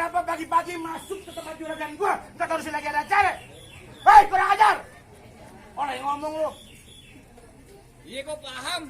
Kenapa pagi-pagi masuk ke tempat juragan gua? Nggak tahu di sini lagi ada acara. Hei, kurang ajar. Orang yang ngomong lu. Iya kok paham?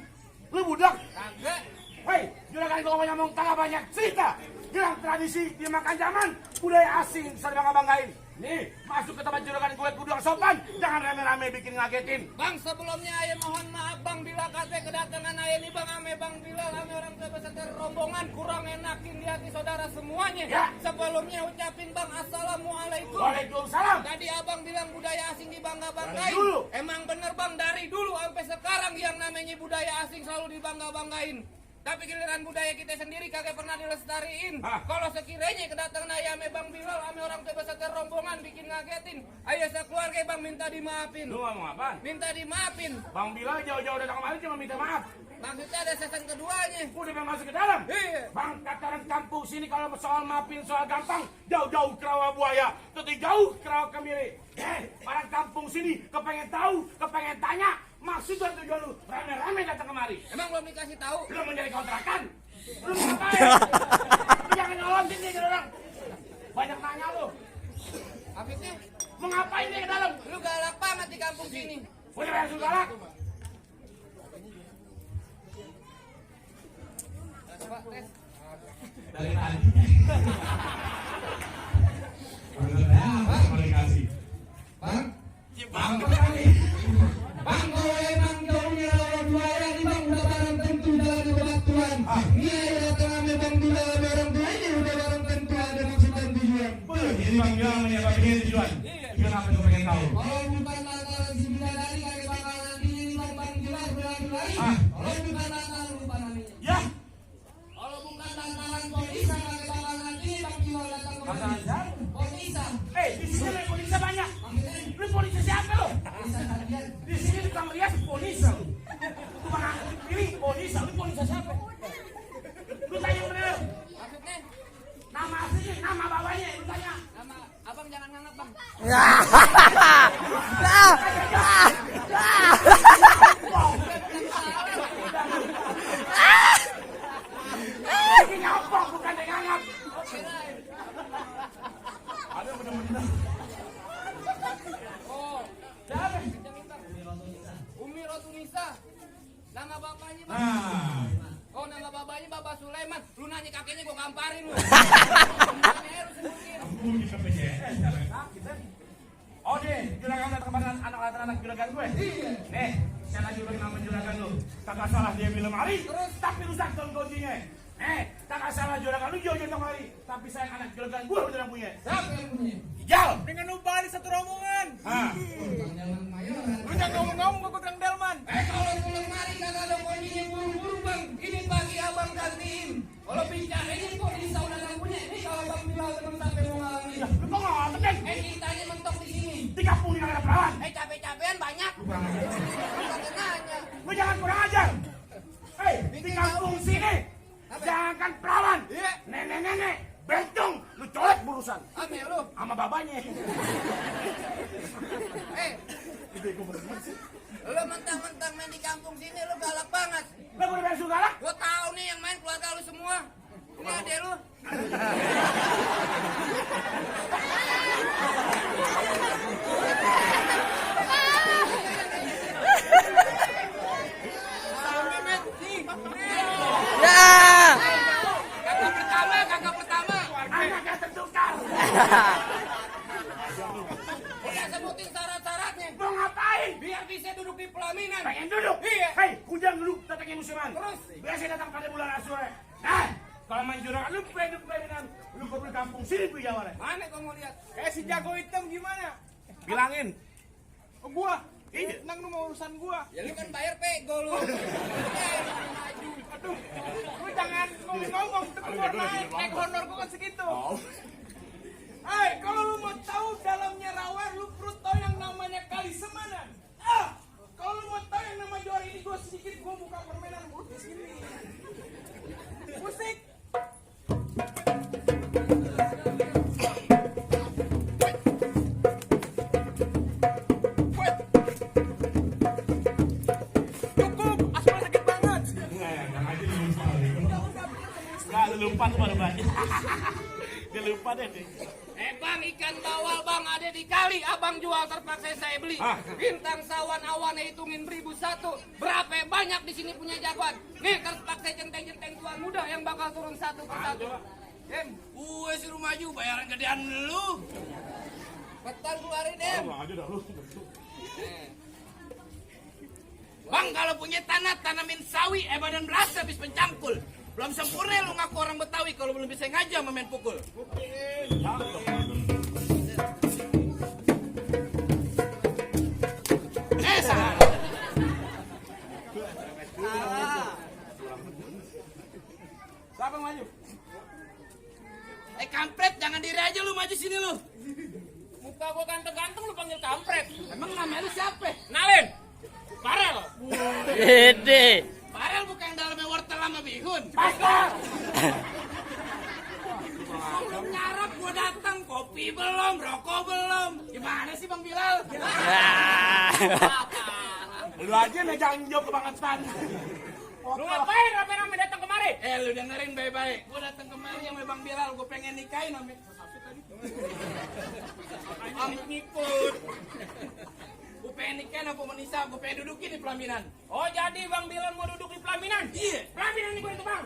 Lu budak. Kagak. Hei, juragan gua ngomong kagak banyak cerita. Bilang tradisi dimakan zaman, budaya asing sering bangga-banggain. Nih, masuk ke tempat juragan gue kudu yang sopan, jangan rame-rame bikin ngagetin. Bang, sebelumnya ayah mohon maaf Bang bila kata kedatangan ayah ini Bang ame Bang Bilal ame orang tua beserta rombongan kurang enakin di hati saudara semuanya. Ya. Sebelumnya ucapin Bang assalamualaikum. Waalaikumsalam. Tadi abang bilang budaya asing dibangga-banggain. Dari dulu. Emang bener Bang dari dulu sampai sekarang yang namanya budaya asing selalu dibangga-banggain. Tapi giliran budaya kita sendiri kagak pernah dilestariin. Kalau sekiranya kedatangan ayah ame Bang Bilal ame orang tua beserta rombongan bikin ngagetin, ayah sekeluarga Bang minta dimaafin. Lu ngomong apaan? Minta dimaafin. Bang Bilal jauh-jauh datang kemarin cuma minta maaf. Maksudnya ada season keduanya. Udah pengen masuk ke dalam. Iya. Bang, kataran kampung sini kalau soal maafin soal gampang, jauh-jauh ke rawa buaya, tapi jauh ke rawa kemiri. Orang kampung sini kepengen tahu, kepengen tanya, maksud dan tujuan lu rame-rame datang kemari. Emang belum dikasih tahu? Lu mau nyari kontrakan? Lu mau ngapain? Lu jangan nyolong sini ke orang. Banyak nanya lu. Habisnya Mau ngapain nih ke dalam? lu galak banget di kampung sini. Udah bayar galak. Coba tes. Dari tadi. Bener komunikasi. Bang, bang, Bang, kalau emang jauhnya lawan buaya nih Bang udah barang tentu dalam kebatuan. Ini aja datang ame Bang Bilal ame orang tuanya udah barang tentu ada maksud dan tujuan. ini bang bilang menyapa begini tujuan. Kenapa lu pengen tahu? Kalau bukan lantaran si bidadari kagak bakal nanti ini Bang Bilal berlari. Kalau bukan lantaran lupa namanya. Ya, Kalau bukan lantaran polisi kagak bakal nanti Bang Bilal datang ke Lantaran? polisi. di sini ada polisi banyak. Maksudnya Lu polisi siapa lu? polisi harian. Di sini tukang rias polisi lu. Tukang angkut pilih polisi. Lu polisi siapa? Lu tanya bener. Maksudnya Nama aslinya, nama bapaknya. Lu tanya. nama abang jangan nganggap Bang. Ini nyampok bukan yang nganggap. Ada bener-bener. Oh, Siapa? Umi Rotunisa. Nama bapaknya Bang. Nah, Oh, nama bapaknya Bapak Sulaiman. Lu nanya kakeknya gua gamparin lu. aku bisa PJS sekarang. Oh deh, juragan datang kemarin anak juragan gue. Iya. Nih, saya lagi ulang nama juragan lu. Kagak salah dia bilang mari, terus tapi rusak tahun kuncinya. Kagak salah juragan lu jauh-jauh kemari. Tapi sayang anak juragan gue udah yang punya. Siapa yang punya? Jal. Dengan lu balik satu rombongan. Jangan mayoran. Lu jangan ngomong-ngomong ke Kang Delman. Kalau pulang mari kagak ada poinnya buru-buru Bang. Ini bagi abang gantiin. Kalau bicara ini kok di saudara yang punya. Ini kalau Bang Bilal belum sampai mau ngalamin. Lu kok ngomong kan? Ceritanya mentok di sini. 30 nih ada perawan. Capek-capean banyak. Lu kagak nanya. Lu jangan kurang ajar. Di kampung sini jangan perawan. Nenek-nenek bentung, lu colek burusan Ame lu. sama babanya. Lu mentang-mentang main di kampung sini lu galak banget. Lu udah beres galak? Gua tahu nih yang main keluarga lu semua. Ini adek lu. Kakak pertama. Anaknya tertukar. Udah sebutin syarat-syaratnya. Mau ngapain? Biar bisa duduk di pelaminan. Pengen duduk? Iya. Hei, kujang duduk datangnya musiman. Terus? Biasa datang pada bulan Asyura. Nah, kalau main juragan lu pengen pelaminan, lu ke kampung sini gue jawab. Mana kau mau lihat? Si jago hitam gimana? Bilangin. Oh, gua. Iya. Nang lu mau urusan gua. Ya lu kan bayar pego lu. Aduh. Lu jangan ngomong-ngomong. Itu gua naik honor gua kan segitu. Kalau lu mau tahu dalamnya rawa, lu perlu tahu yang namanya kali semanan. Kalau lu mau tahu yang nama juara ini gua sedikit gua buka permainan bulu di sini. Musik. Cukup, aspal sakit banget. Enggak aja lu sekali. Enggak, lu lupa tuh baru banyak. Dia lupa deh. Bang, ikan bawal bang ada di kali, abang jual terpaksa saya beli. Bintang sawan awan hitungin 1001. Berapa banyak di sini punya jagoan? Nih terpaksa centeng-centeng tuan muda yang bakal turun satu persatu. Gue suruh maju, bayaran gedean lu. Petan keluarin Em. Aja dah lu. Bang, kalau punya tanah, tanamin sawi, badan belas habis pencangkul. Belum sempurna lu ngaku orang Betawi kalau belum bisa ngajak main pukul. Siapa yang maju? Kampret, jangan diri aja lu maju sini lu. Muka gua ganteng-ganteng lu panggil kampret. Emang namanya lu siapa? Nalin. Farel. Farel bukan yang dalamnya wortel sama bihun. Pastor. Belum nyarap gua datang, kopi belum, rokok belum. Gimana sih Bang Bilal? Lu aja megang jawab kebangetan. Lu ngapain rame-rame datang kemari? Lu dengerin baik-baik. Gua datang kemari sama Bang Bilal, gua pengen nikahin sama Amit ngikut. Gue pengen nikahin sama Menisa, gue pengen dudukin di pelaminan. Oh jadi Bang Bilal mau duduk di pelaminan? Iya. Pelaminan ini gue itu Bang.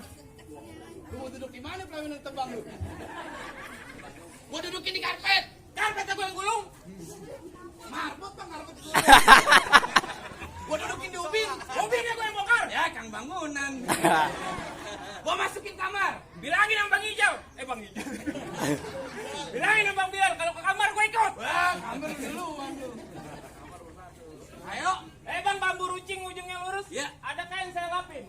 Lu mau duduk di mana pelaminan Tebang lu? Gue dudukin di karpet. Karpetnya gue yang gulung. Marbot Bang, karpet gue. Gue dudukin di ubin. Ubinnya gue yang bongkar. Ya Kang Bangunan. Gue masukin kamar. Bilangin sama Bang Hijau. Bang Hijau. Bilangin sama Bang Bilal kalau ke kamar gue ikut. Wah, kamar duluan lu. Ayo. Bang, bambu runcing ujungnya lurus. Ya. Ada kain saya lapin.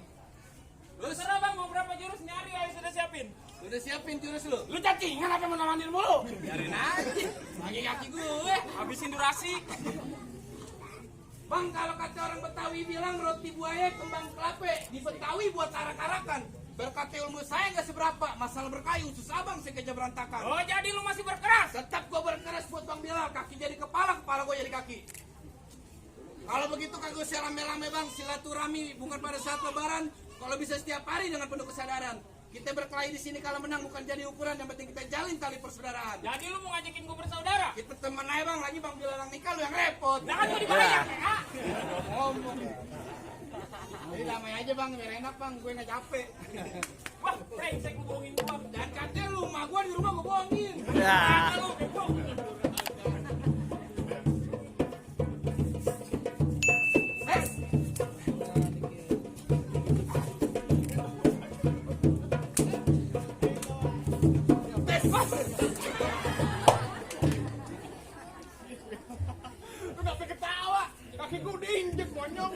Terus Terserah Bang mau berapa jurus nyari aja sudah siapin. udah siapin jurus lu. Lu cacingan apa mau namanin mulu? Biarin aja. Pagi kaki gue. Habisin durasi. Bang, kalau kata orang Betawi bilang roti buaya kembang kelape. Di Betawi buat arak-arakan. Berkata ilmu saya nggak seberapa. Masalah berkayu susah bang, saya kerja berantakan. Oh jadi lu masih berkeras? Tetap gua berkeras buat Bang Bilal. Kaki jadi kepala, kepala gua jadi kaki. Kalau begitu kagak usah rame-rame bang. Silaturahmi bukan pada saat lebaran. Kalau bisa setiap hari dengan penuh kesadaran. Kita berkelahi di sini kalau menang bukan jadi ukuran. Yang penting kita jalin tali persaudaraan. Jadi lu mau ngajakin gue bersaudara? Kita teman aja bang. Lagi Bang Bilal yang nikah lu yang repot. Nah kan gue dibayar. Ngomong. Jadi damai aja bang, biar enak bang, gue gak capek. Wah, brengsek lu bohongin gua. Dan katanya lu, emak gue di rumah gue bohongin. Kata lu, bego. Kenapa ketawa? Kaki gue diinjek monyong.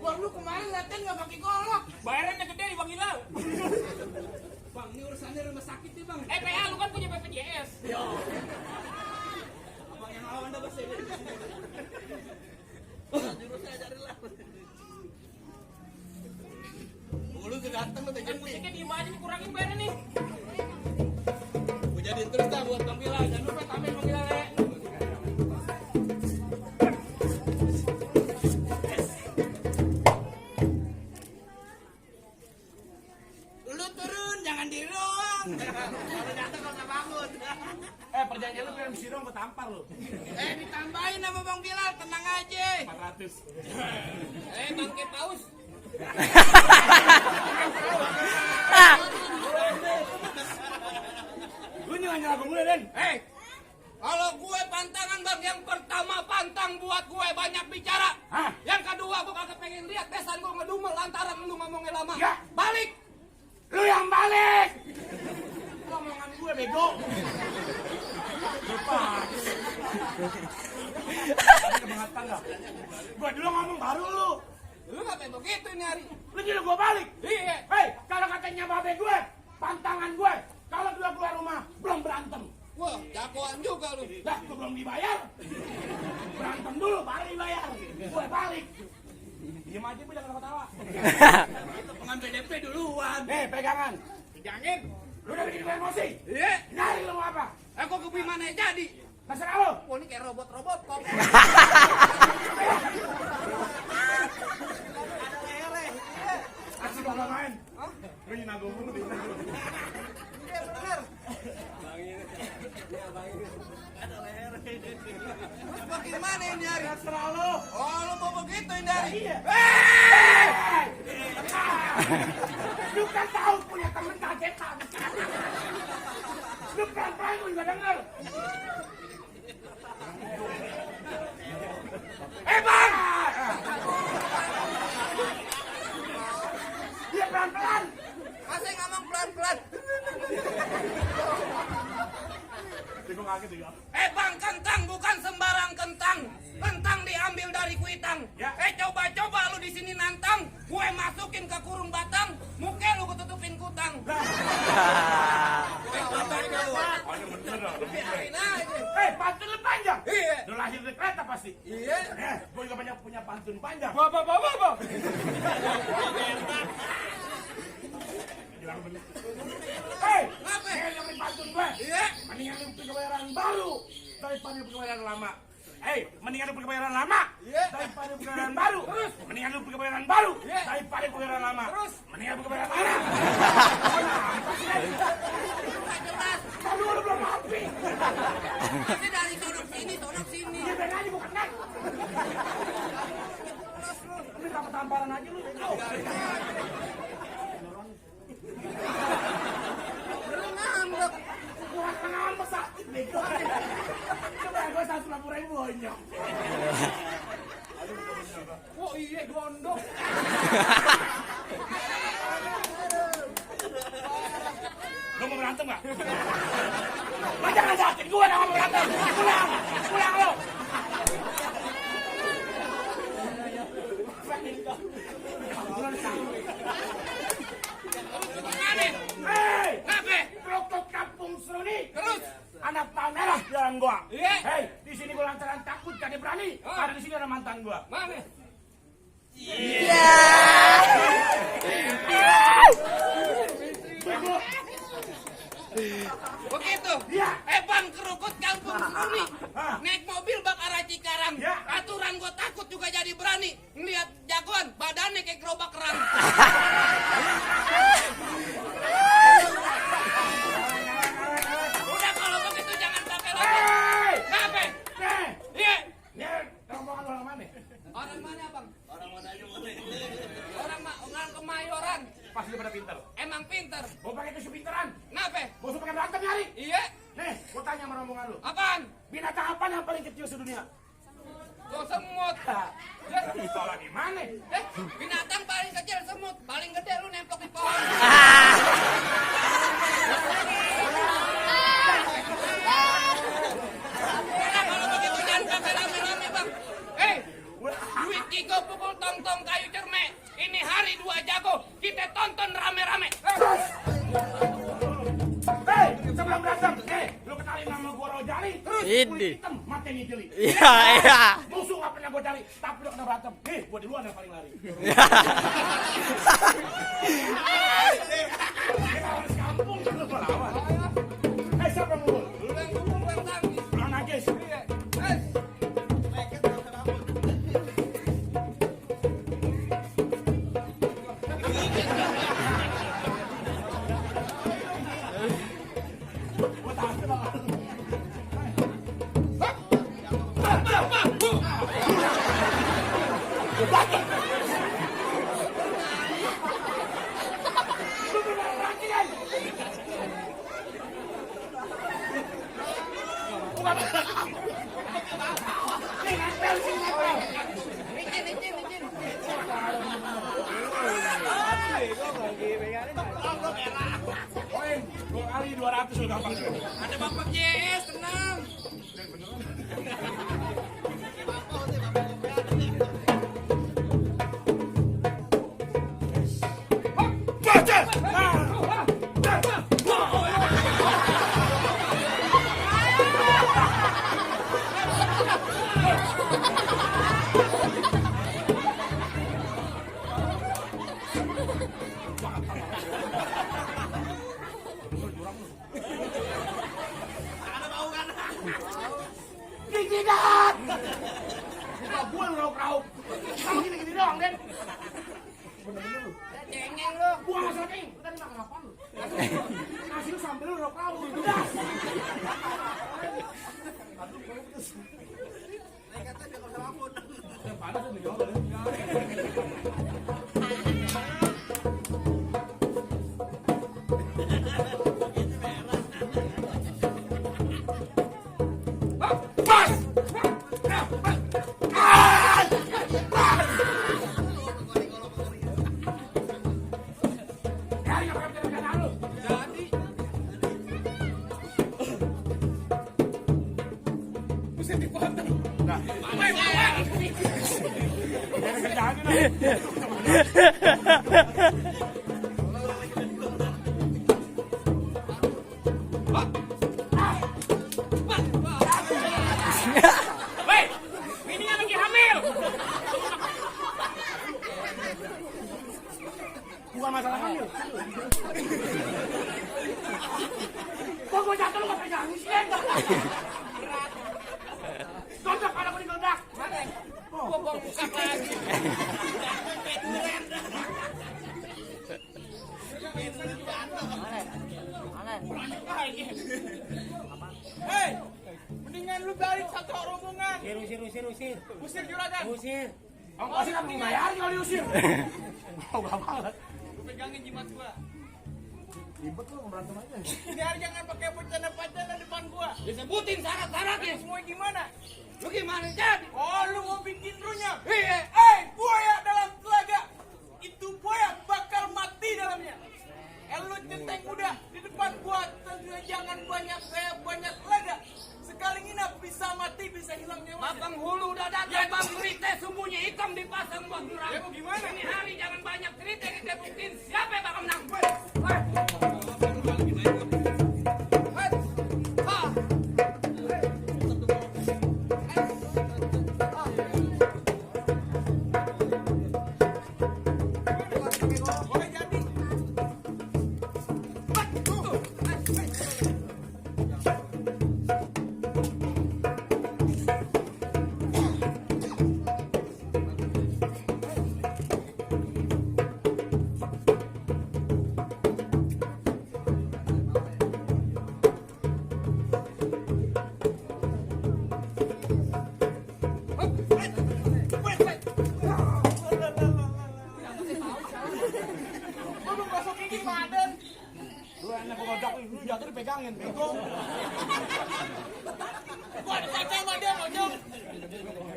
Wah lu kemarin latihan gak pakai golok. Bayarannya gede di Bang Hilal. Bang, ini urusannya rumah sakit nih bang. PA lu kan punya BPJS. Abang yang lawan dah bahasa ini. Jurusnya carilah. Lu udah dateng lu Kan jadi. musiknya diem aja nih, kurangin bayarnya nih. Gue jadiin terus dah buat Bang Bilal. Jangan lupa tambahin Bang Bilal ya. Lu turun, jangan diri doang. Kalau datang kalau nggak bangun. Perjanjian lu film sirong gue tampar lu. Ditambahin sama Bang Bilal, tenang aja. 400. Bangke paus. Lu nyala-nyala gue mulai, Den. Kalau gue pantangan bang, yang pertama pantang buat gue banyak bicara. Hah? Yang kedua gue kagak pengen lihat besan gue ngedumel lantaran lu ngomongnya lama. Ya. Balik. Lu yang balik. Lu omongan gue bego. Lupa. Ada kebangetan dah. Gue dulu ngomong baru lu. Lu ngapain begitu ini hari? Lu nyuruh gue balik. Iya. Hei, kalau katanya babe gue, pantangan gue, kalau dua keluar rumah belum berantem. Wah, jagoan juga lu. Lah, gue belum dibayar. Berantem dulu, baru dibayar. Gue balik. Diam aja, Bu, jangan ketawa. Itu pengambil DP duluan. Pegangan. Pegangin. Lu udah bikin gue emosi. Iya. Nyari lu mau apa? Kok ke mana jadi? Terserah lu. Oh ini kayak robot-robot kok. Ini nanggung dulu. Iya bener. Terus bagaimana ini hari? Terserah lo. Oh lu mau begitu ini hari? Iya. Lu kan tahu punya temen kagetan. Lu pelan-pelan lu juga denger. Bang! Dia pelan-pelan. Masih ngomong pelan-pelan. Gue kaget juga. Bang, kentang bukan sembarang kentang. Kentang diambil dari kuitang. Ya. Coba-coba lu di sini nantang. Gue masukin ke kurung batang. Muka lu ketutupin kutang. Biarin aja. Pantun lu panjang. Iya. Lu lahir di kereta pasti. Iya. Gue juga banyak punya pantun panjang. Bapak. Ngapa? Dengerin pantun gue. Iya. Mendingan lu pergi kebayaran baru daripada lu pergi kebayaran lama. Mendingan lu pergi kebayaran lama Iya. daripada lu pergi kebayaran baru. Terus, mendingan lu pergi kebayaran baru Iya. daripada kebayaran lama. Terus, mendingan lu pergi kebayaran mana? Nggak jelas. Kalau lu belum mati. Ini dari sonok sini. Dia pengen aja bukan kan? Ini dapat tamparan aja lu. Lu ngambek. Bukan ngambek sakit nih. Coba gue 150.000 bonyok. Oh iya gondok. Lu mau berantem gak? Lu jangan sakit gue gak mau berantem. Pulang lu. Gimana? Ngapa? Krokot kampung Seruni. Terus? Anak tahun merah jalan gua. Iya. Di sini gua lantaran takut gak ada berani. Karena di sini ada mantan gua. Mana? Begitu? Iya. Bang kerukut kampung Seruni. Hah? Naik mobil bak arah Cikarang. Ya. Aturan gua takut juga jadi berani. Ngeliat jagoan, badannya kayak gerobak kerang. Udah kalau begitu jangan pakai lagi. Kenapa? Nih. Iya. Nih. Rombongan orang mana? Orang mana bang? Orang Kemayoran. Pasti pada pinter. Emang pinter. Gua pakai tisu pinteran. Kenapa? Gua suka pakai berantem nyari. Iya. Nih, gua tanya sama rombongan lu. Apaan? Binatang apa yang paling kecil sedunia? Tuh semut. Soalnya gimana? Binatang paling kecil semut. Paling gede lu nempok di pohon. Udah kalau begitu jangan pakai rame-rame bang. Duit Kiko pukul tong-tong kayu cerme. Ini hari 2 jago. Kita tonton rame-rame. Sebelum berantem, lu kenalin nama gua Rojali. Terus Ini. kulit hitam, matanya jeli. Iya. Musuh gak pernah gua cari, tapi lu kena berantem. Gua duluan yang paling lari. Kita harus kampung, lu gua lawan. Siapa yang ngulur? Lu yang pukul yang tangis. Lu najis. Iya. Gua tahan bang. Lu beneran laki kan? Bukan. Nih, nempel sini, nempel. Licin. Poin, 2 kali 200 lu gampang. Ada Bapak JS, tenang. Tidak. Bukan gue lu raup-raup. Kamu gini-gini doang, Den. Bener-bener lu. Cengeng lu. Gua masalah cengeng. Lu tadi makan apa lu? Nasi lu sambil lu rokok lu. Pedas. Aduh, kamu pedas. Kata dia kalau ampun. Panas nih, jauh. Woi, bininya lagi hamil. Bukan masalah hamil. Kok gua jatuh lu gak pegang sih? Tontok kalau gua digeledak. Gua bongkar lagi. Hei, mendingan lu balik satu rombongan. Usir. Usir juragan. Usir. Ongkosnya kan dibayar kalau diusir. Oh, gak banget. Lu pegangin jimat gua. Ribet lu berantem aja. Biar jangan pakai bercanda-bercanda depan gua. Disebutin syarat-syaratnya semua gimana? Lu gimana jadi? Oh, lu mau bikin runyam? Iya. Buaya dalam telaga. Itu buaya bakal mati dalamnya. Lu centeng muda di depan gua, jangan banyak telaga. Sekali nginap bisa mati, bisa hilang nyawa. Bang Hulu udah datang, ya, Bang Cerita sembunyi hitam dipasang buat jurang. Ya, gimana? Ini hari jangan banyak cerita, kita buktiin siapa yang bakal menang. Lu enak gua godak lu jatuh dipegangin. Bego. Gua ada kaca sama dia, Mojong.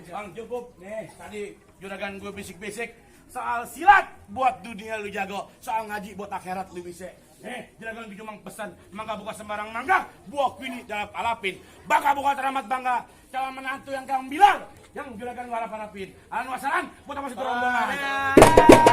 Bang cukup. Nih, tadi juragan gue bisik-bisik soal silat buat dunia lu jago, soal ngaji buat akhirat lu bisa. Juragan gue cuma pesan, mangga buka sembarang mangga, buah kuini dalam alapin. Bangga buka teramat bangga, calon menantu yang kang bilang, yang juragan gue harap-harapin. Alhamdulillah, buat apa sih rombongan.